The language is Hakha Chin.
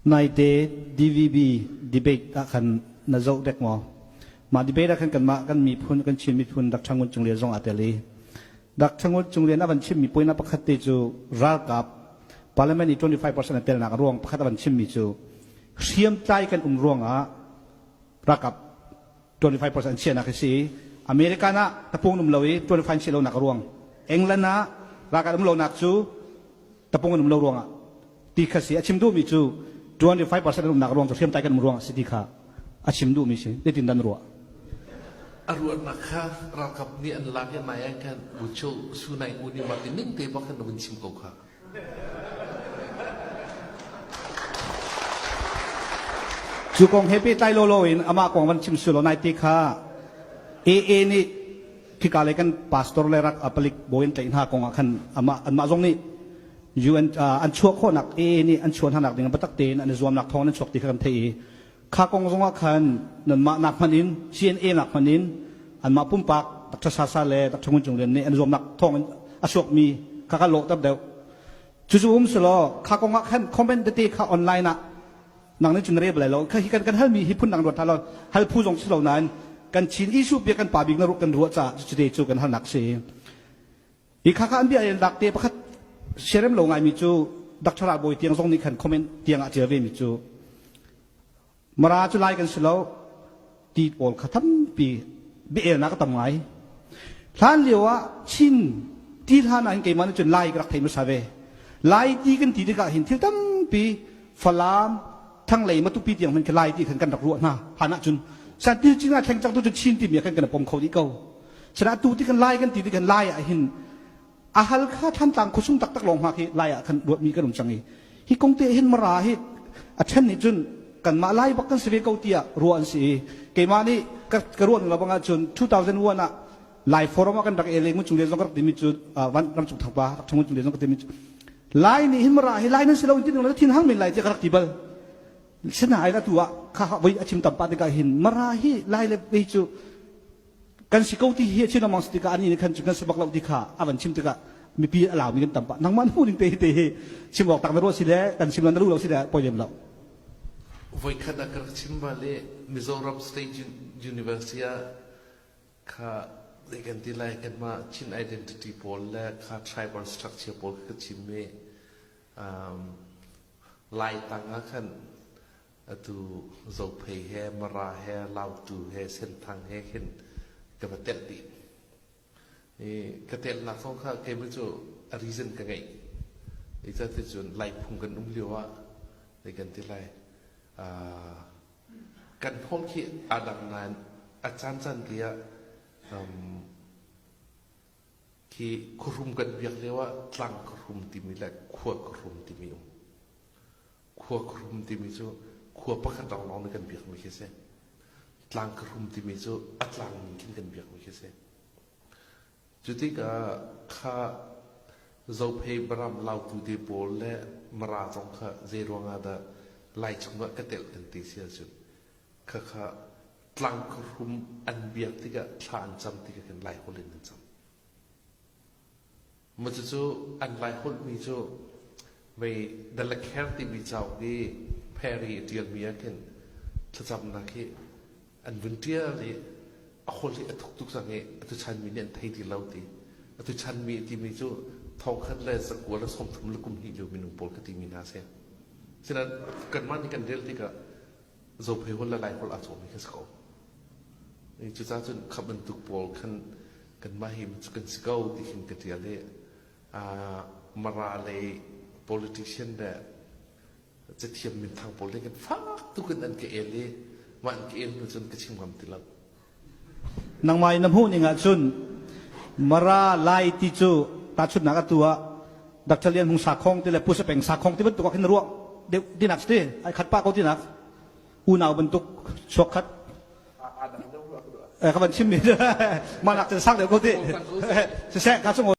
Naite DVB debate ah khan na zoh dek maw? Mah debate ah khan kanmah kan miphun kan Chin miphun Dr. Ngun Cung Lian zong aa tel i Dr. Ngun Cung Lian a van chimmi poina pakhat te cu ralkap parliament i 25% a telnak a ruang pakhat a van chimmi cu hriamtlai kan um ruangah ralkap 25% an chiahnak hi si i American ah tapung um lo i 25 chiah lonak a ruang England ah ralkap um lonak cu tapung an um lo ruangah ti kha si a chim duhmi cu 25% an umnak ruang cu hriamtlai kan um ruang a si ti kha a chim duhmi si zeitin dan ruah a ruahnak kha ralkap nih an lak i nai ah khan bucho sunai ngu nih mah ti ning te bak khan vun chim ko kha Cu kong he pehtlai lawlaw in amah kong van chim sulaw nai te kha AA nih khika lei kan pastor le rak palik bawi an tlaih hna kong ah khan amah anmah zong nih UN an chuah khawhnak AA nih an chuah hnanak ding biatak tein an i zuamnak thawng an chuak ti kha kan theih i kha kong zong ah khan nanmah nak hmanh in CNA nak hmanh in anmah pumpak Dr. Sasa le Dr. Ngun Cung Lian nih an zuamnak thawng in a chuakmi kha ka lawhter deuh. Cucu um selaw kha kong ah khan comment tete kha online ah nang nih cun na rel balai lo. Kha hi kan kan halmi hi phun dang ruat hna lo. Hal phu zong si lo nain kan Chin issue bia kan pa bik na kan ruah caah cucu cu kan halnak si. Hi kha kha an bia in lak te pakhat siarem lo ngaimi cu Dr. Bawi tiang zong nih khan comment tiang ah tial ve mi cu Mara cu lai kan si lo ti pawl kha tampi biaelnak a tam ngai. Hlan lio ah Chin ti hlan ah hin keimah nih cun Lai ka rak thei hmasa ve. Lai ti kan ti tikah hin thil tampi Falam, Thanglei, Matupi tiang hmanh khi Lai ti khan kan rak ruah hna. Hlan ah cun san til cing ah thleng cang tu cu Chin timi ah khan kan pom kho dih ko. Sana tu ti kan Lai kan ti ti kan Lai ah hin a hal kha Thantlang khuasung taktak lawng hma khi Lai ah khan ruatmi kan um cang i hi kong te hin Mara hi a then nih cun kanmah Lai bak kan si ve ko tiah ruah an si i keimah nih ka, ka ruah ning bang ahcun 2001 ah Lai forum ah kan rak ele ngun chung le zong ka rak timi cu van ram cung thangpa rak chung chung le zong ka timi cu Lai nih hin Mara hi Lai nan si lo in ti ning thin hang men lai tiah ka rak ti bal sinain atu ah kha voi a chim tam pa tikah hin Mara hi Lai le vei cu kan si ko ti hi a chim lengmang si tikah ani nih khan cu kan si bak lo ti kha a van chim tikah mipi a laumi kan tam pah nangmah hmuh ning te hi te hi chim awk tak na ruah si le kan chim na lu lo si le poi lem lo Voikhat ah ka rak chim bal i Mizoram State University ah kha zei kan ti lai kanmah Chin identity pawl le kha tribal structure pawl kha ka chim i um, Lai tang ah khan Atu Zophei he, Mara he, Lautu he, Senthang he khin ka va telh dih. I ka telhnak zong kha keimah cu a reason ka ngeih. Zeicaticun Lai phung kan um lio ah zei kan ti lai uh, kan hawl khi aa dang nain a caancaan te ah um, khi khuahrum kan biak lio ah tlang khuahrum timi le khua khuahrum timi um. Khua khuahrum timi cu khua pakhat lawnglawng nih kan biakmi khi a si. Tlang khuahrum timi cu a tlang ning khin kan biakmi khi a si. Cu tikah kha Zophei Baram Lautu te pawl le Mara zong kha zei ruangah dah Lai chungah ka telh kan ti si ahcun khakha tlang khuahrum an biak tikah thla an cam tikah khin Lai holh in an cam. Maw cucu an Laiholhmi cu vei The Lakher timi cauk i Perry a ṭialmi ah khin thlacamnak hi an vun ṭial i a holh hi a thuk tuk cang i atu chanmi nih an thei ti lo ti. Atu chanmi timi cu thongkhat le zakua le 30 le kum hnih lio minung pawl ka timi hna a si. Sinain kanmah nih kan rel tikah Zophei holh le Laiholh aa cawhmi kha si ko. Cucaah cun kha bantuk pawl khan kanmah hi cu kan si ko ti khin ka ṭial i Mara lei politician le cathiam minthang pawl nih khan fak tuk in an ka el i mah an ka el hnu cun ka chim ngam ti lo. Nangmah in na hmuh ning ahcun Mara Lai ti cu tahchunhnak atu ah Dr. Lian Hmung Sakhong ti le Pu Sapeng Sakhong ti bantuk ah khin na ruah deuh tinak si ti ai khat pah ko tinak unau bantuk chuak khat ka van chim mi mah nak cun sang deuh ko ti siseh ka chung.